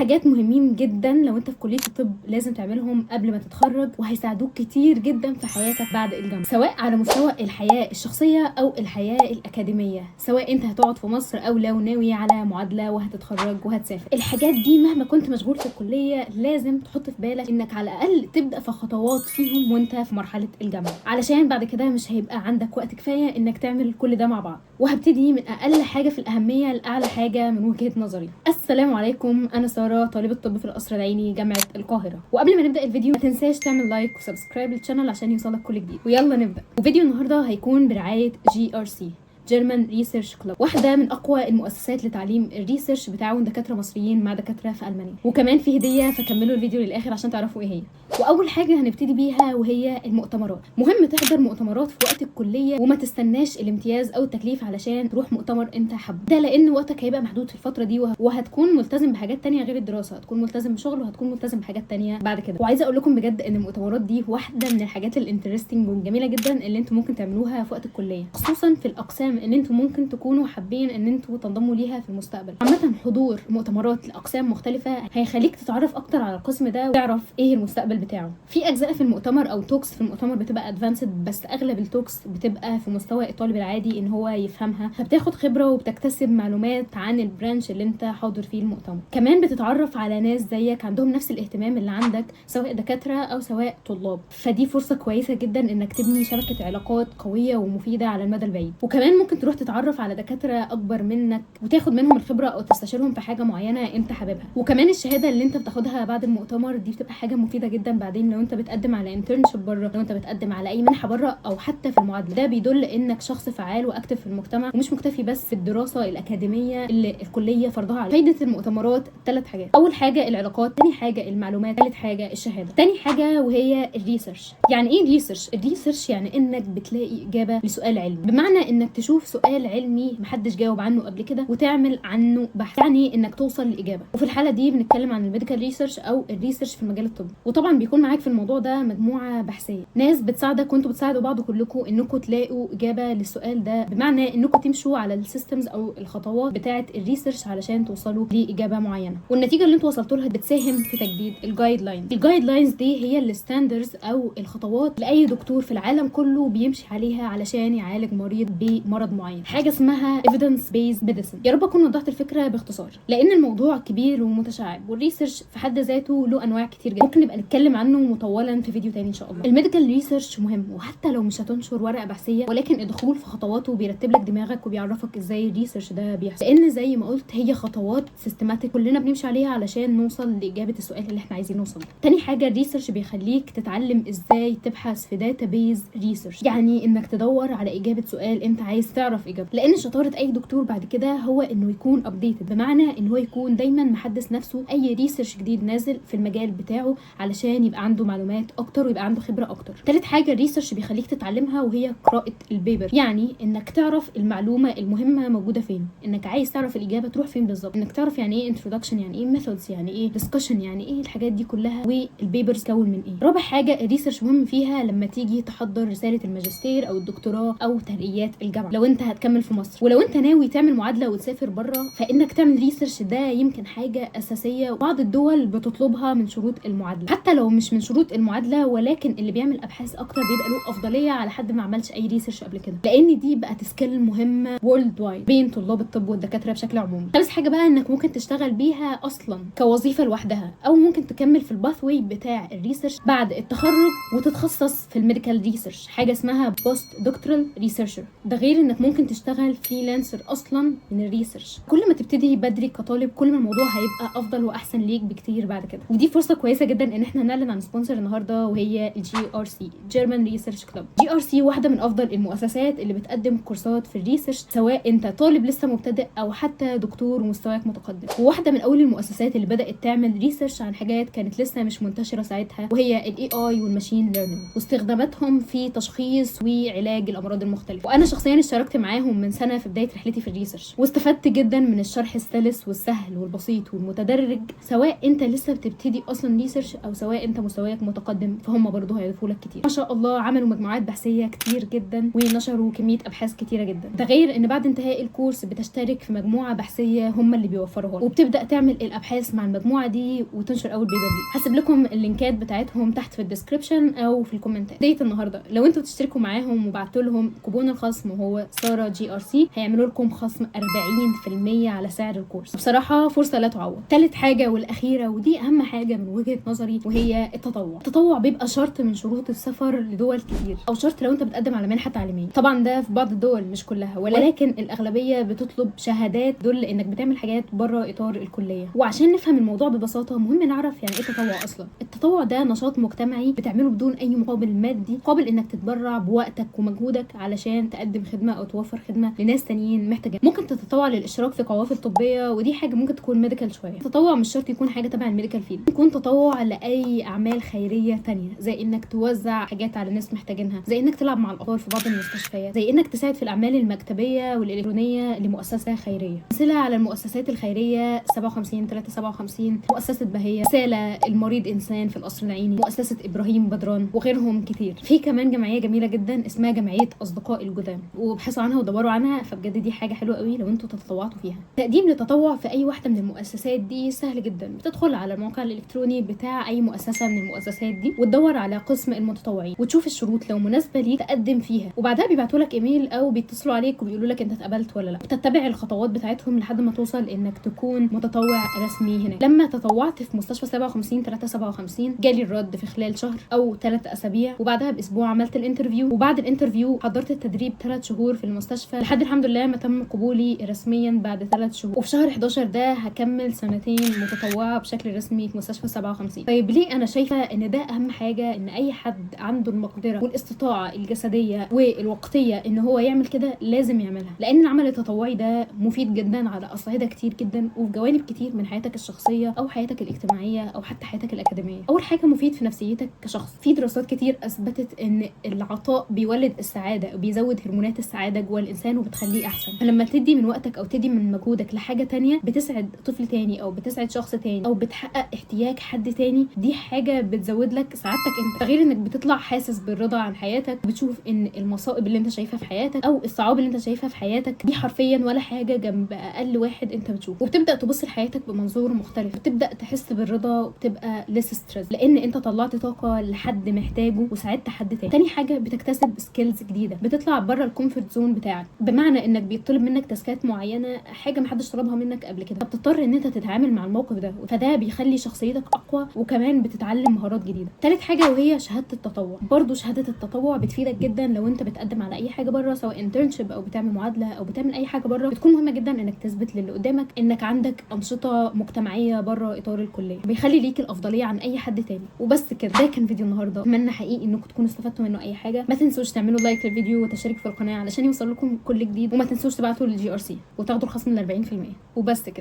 حاجات مهمين جدا لو انت في كليه الطب لازم تعملهم قبل ما تتخرج، وهيساعدوك كتير جدا في حياتك بعد الجامعة، سواء على مستوى الحياة الشخصية او الحياة الاكاديميه، سواء انت هتقعد في مصر او لو ناوي على معادلة وهتتخرج وهتسافر. الحاجات دي مهما كنت مشغول في الكلية لازم تحط في بالك انك على الاقل تبدا في خطوات فيهم وانت في مرحلة الجامعه، علشان بعد كده مش هيبقى عندك وقت كفاية انك تعمل كل ده مع بعض. وهبتدي من اقل حاجة في الاهمية لاعلى حاجة من وجهه نظري. السلام عليكم، انا ساره، طالبه طب في القصر العيني جامعه القاهره. وقبل ما نبدا الفيديو ما تنساش تعمل like و subscribe لل channel عشان يوصلك كل جديد. ويلا نبدا. وفيديو النهارده هيكون برعاية GRC، German Research Club، واحدة من أقوى المؤسسات لتعليم ال research، بتعاون دكاترة مصريين مع دكاترة في ألمانيا. وكمان في هدية، فكملوا الفيديو للآخر عشان تعرفوا إيه هي. وأول حاجة هنبتدي بيها وهي المؤتمرات. مهم تحضر مؤتمرات في وقت الكلية وما تستناش الامتياز أو التكليف علشان تروح مؤتمر أنت حابه، ده لأن وقتك هيبقى محدود في الفترة دي وهتكون ملتزم بحاجات تانية غير الدراسة، هتكون ملتزم بشغل وهتكون ملتزم بحاجات تانية بعد كده. وعايزة أقول لكم بجد إن المؤتمرات دي واحدة من الحاجات ال interesting والجميلة جدا اللي انتوا ممكن تعملوها في وقت الكلية، خصوصا في الأقسام اللي انتوا ممكن تكونوا حابين ان انتوا تنضموا ليها في المستقبل. عامة حضور مؤتمرات لاقسام مختلفة هيخليك تتعرف اكتر على القسم ده وتعرف ايه المستقبل بتاعه. في اجزاء في المؤتمر او talks في المؤتمر بتبقى advanced، بس اغلب ال talks بتبقى في مستوى الطالب العادي ان هو يفهمها، فبتاخد خبره وبتكتسب معلومات عن ال branch اللي انت حاضر فيه المؤتمر. كمان بتتعرف على ناس زيك عندهم نفس الاهتمام اللي عندك، سواء دكاترة او سواء طلاب، فدي فرصة كويسة جدا انك تبني شبكة علاقات قوية ومفيدة على المدى البعيد. وكمان ممكن تروح تتعرف على دكاترة اكبر منك وتاخد منهم الخبرة او تستشيرهم في حاجة معينة انت حاببها. وكمان الشهادة اللي انت بتاخدها بعد المؤتمر دي بتبقى حاجة مفيدة جدا بعدين لو انت بتقدم على internship بره، لو انت بتقدم على اي منحه بره، او حتى في المعادله. ده بيدل انك شخص فعال و active في المجتمع ومش مكتفي بس في الدراسة الاكاديمية اللي الكلية فرضها عليك. فايده المؤتمرات ثلاث حاجات: اول حاجة العلاقات، ثاني حاجة المعلومات، ثالث حاجة الشهاده. تاني حاجة وهي ال research. يعني ايه research؟ ال research يعني انك بتلاقي اجابه لسؤال علمي، بمعنى انك تشوف سؤال علمي محدش جاوب عنه قبل كده وتعمل عنه بحث، يعني انك توصل لاجابه. وفي الحالة دي بنتكلم عن ال medical research او ال research في المجال الطبي. وطبعا بيكون معاك في الموضوع ده مجموعة بحثيه، ناس بتساعدك وانتوا بتساعدوا بعض كلكم انكم تلاقوا اجابه للسؤال ده، بمعنى انكم تمشوا على ال systems او الخطوات بتاعه ال research علشان توصلوا لاجابة معينه. والنتيجة اللي انتوا وصلتوا لها بتساهم في تجديد ال guidelines. ال guidelines دي هي ال standards او الخطوات لاي دكتور في العالم كله بيمشي عليها علشان يعالج مريض بمرض معين، حاجة اسمها evidence based medicine. يا رب اكون وضحت الفكرة باختصار، لان الموضوع كبير ومتشعب، وال research في حد ذاته له انواع كتير جدا ممكن نبقى نتكلم عنه مطولا في فيديو تاني ان شاء الله. ال medical research مهم، وحتى لو مش هتنشر ورقة بحثيه، ولكن الدخول في خطواته بيرتب لك دماغك وبيعرفك ازاي ال research ده بيحصل، لان زي ما قلت هي خطوات systematic كلنا بنمشي عليها علشان نوصل لاجابة السؤال اللي احنا عايزين نوصل له. تاني حاجه، ال research بيخليك تتعلم ازاي تبحث في database research، يعني انك تدور على اجابه سؤال انت عايز تعرف اجابته، لان شطارة اي دكتور بعد كده هو انه يكون updated، بمعنى ان هو يكون دايما محدث نفسه اي research جديد نازل في المجال بتاعه علشان يبقى عنده معلومات اكتر ويبقى عنده خبره اكتر. تالت حاجة ال research بيخليك تتعلمها وهي قراءة ال paper، يعني انك تعرف المعلومة المهمة موجودة فين، انك عايز تعرف الاجابة تروح فين بالظبط، انك تعرف يعني ايه introduction، يعني ايه methods، يعني ايه discussion، يعني ايه الحاجات دي كلها، وال papers تكون من ايه. رابع حاجة ال research مهم فيها لما تيجي تحضر رسالة الماجستير او الدكتوراه او ترقيات الجامعة لو انت هتكمل في مصر، ولو انت ناوي تعمل معادلة وتسافر بره، فانك تعمل research ده يمكن حاجة اساسية وبعض الدول بتطلبها من شروط المعادله. حتى لو مش من شروط المعادله، ولكن اللي بيعمل ابحاث اكتر بيبقى له افضلية على حد ما عملش اي research قبل كده، لان دي بقت skill مهمة worldwide بين طلاب الطب والدكاتره بشكل عمومي. خامس حاجة بقى انك ممكن تشتغل بيها اصلا كوظيفه لوحدها، او ممكن تكمل في ال pathway بتاع ال research بعد التخرج وتتخصص في ال medical research، حاجة اسمها post doctoral researcher. ده غير انك ممكن تشتغل freelancer اصلا من ال research. كل ما تبتدي بدري كطالب كل ما الموضوع هيبقى افضل واحسن ليك بكتير بعد كده. ودي فرصة كويسة جدا ان احنا نعلن عن sponsor النهارده، وهي ال GRC، German Research Club. GRC واحدة من افضل المؤسسات اللي بتقدم كورسات في ال research، سواء انت طالب لسه مبتدئ او حتى دكتور ومستواك متقدم، وواحدة من اول المؤسسات اللي بدات تعمل research عن حاجات كانت لسه مش منتشرة ساعتها، وهي ال AI وال machine learning واستخداماتهم في تشخيص وعلاج الامراض المختلفه. وانا شخصيا اشتركت اشتركت معاهم من سنة في بداية رحلتي في ال research، واستفدت جدا من الشرح السلس والسهل والبسيط والمتدرج، سواء انت لسه بتبتدي اصلا research او سواء انت مستواك متقدم، فهم برضه هيضيفوا لك كتير. ما شاء الله عملوا مجموعات بحثيه كتير جدا ونشروا كمية ابحاث كتيرة جدا. ده غير ان بعد انتهاء الكورس بتشترك في مجموعة بحثيه هم اللي بيوفروها لك، وبتبدا تعمل الابحاث مع المجموعة دي وتنشر اول paper ليك. هسيب لكم اللينكات بتاعتهم تحت في ال description او في الكومنتات. ديت النهارده لو انتوا تشتركوا معاهم وبعتوا لهم كوبون الخصم وهو ساره GRC، هيعملوا لكم خصم 40% على سعر الكورس. بصراحة فرصة لا تعوض. ثالث حاجة والاخيرة، ودي اهم حاجة من وجهه نظري، وهي التطوع. التطوع بيبقى شرط من شروط السفر لدول كتير، او شرط لو انت بتقدم على منحه تعليمية. طبعا ده في بعض الدول مش كلها، ولكن الاغلبية بتطلب شهادات تدل انك بتعمل حاجات بره اطار الكلية. وعشان نفهم الموضوع ببساطة مهم نعرف يعني ايه تطوع اصلا. التطوع ده نشاط مجتمعي بتعمله بدون اي مقابل مادي، مقابل انك تتبرع بوقتك ومجهودك علشان تقدم خدمة او توفر خدمة لناس تانيين محتاجين. ممكن تتطوع للاشتراك في قوافل طبية، ودي حاجة ممكن تكون medical شوية. التطوع مش شرط يكون حاجة تبع ال medical field، يكون تطوع لاي اعمال خيرية تانية، زي انك توزع حاجات على ناس محتاجينها، زي انك تلعب مع الاطفال في بعض المستشفيات، زي انك تساعد في الاعمال المكتبيه والالكترونيه لمؤسسة خيرية. امثلة على المؤسسات الخيرية: 57 357، مؤسسة بهيه، رسالة المريض انسان في القصر العيني، مؤسسة ابراهيم بدران، وغيرهم كتير. في كمان جمعية جميلة جدا اسمها جمعية اصدقاء الجذام، وابحثوا عنها ودوروا عنها، فبجد دي حاجة حلوة قوي لو انتوا تطوعتوا فيها. تقديم للتطوع في اي واحدة من المؤسسات دي سهل جدا. بتدخل على الموقع الالكتروني بتاع اي مؤسسة من المؤسسات دي وتدور على قسم المتطوعين وتشوف الشروط، لو مناسبة ليك تقدم فيها، وبعدها بيبعتوا لك ايميل او بيتصلوا عليك وبيقولوا لك انت اتقبلت ولا لا. بتتبع الخطوات بتاعتهم لحد ما توصل انك تكون متطوع رسمي هناك. لما تطوعت في مستشفى 57 357 جالي الرد في خلال شهر او 3 اسابيع، وبعدها باسبوع عملت ال interview، وبعد ال interview حضرت التدريب 3 شهور في المستشفى لحد الحمد لله ما تم قبولي رسميا بعد 3 شهور. وفي شهر 11 ده هكمل سنتين متطوعه بشكل رسمي في مستشفى 57. طيب ليه انا شايفه ان ده اهم حاجة؟ ان اي حد عنده المقدرة والاستطاعة الجسدية والوقتيه ان هو يعمل كده لازم يعملها، لان العمل التطوعي ده مفيد جدا على اصعده كتير جدا وفي جوانب كتير من حياتك الشخصية او حياتك الاجتماعية او حتى حياتك الاكاديمية. اول حاجة مفيد في نفسيتك كشخص. في دراسات كتير اثبتت ان العطاء بيولد السعادة وبيزود هرمونات السعادة جوه الانسان وبتخليه احسن. فلما تدي من وقتك او تدي من مجهودك لحاجة تانية بتسعد طفل تاني او بتسعد شخص تاني او بتحقق احتياج حد تاني، دي حاجة بتزود لك سعادتك انت. غير انك بتطلع حاسس بالرضا عن حياتك، بتشوف ان المصائب اللي انت شايفها في حياتك او الصعاب اللي انت شايفها في حياتك دي حرفيا ولا حاجة جنب اقل واحد انت بتشوفه، وبتبدا تبص لحياتك بمنظور مختلف، بتبدا تحس بالرضا وبتبقى less stress لان انت طلعت طاقة لحد محتاجه وساعدت حد تاني. تاني حاجة بتكتسب skills جديدة، بتطلع بره ال comfort zone بتاعك، بمعنى انك بيطلب منك تاسكات معينة، حاجة محدش طلبها منك قبل كده، فبتضطر ان انت تتعامل مع الموقف ده، فده بيخلي شخصيتك اقوى وكمان بتتعلم مهارات جديدة. تالت حاجة وهي شهادة التطوع. برضو شهادة التطوع بتفيدك جدا لو انت بتقدم على اي حاجة بره، سواء internship او بتعمل معادلة او بتعمل اي حاجة بره. بتكون مهمة جدا انك تثبت للي قدامك انك عندك انشطة مجتمعية بره اطار الكلية، بيخلي ليك الافضلية عن اي حد تاني. وبس كده، ده كان فيديو النهارده. اتمنى حقيقي انكم تكونوا استفدتوا منه اي حاجة. ما تنسوش تعملوا like للفيديو وتشتركوا في القناة علشان يوصل لكم كل جديد، وما تنسوش تبعتوا لل GRC وتاخدوا الخصم ال 40%. وبس كده.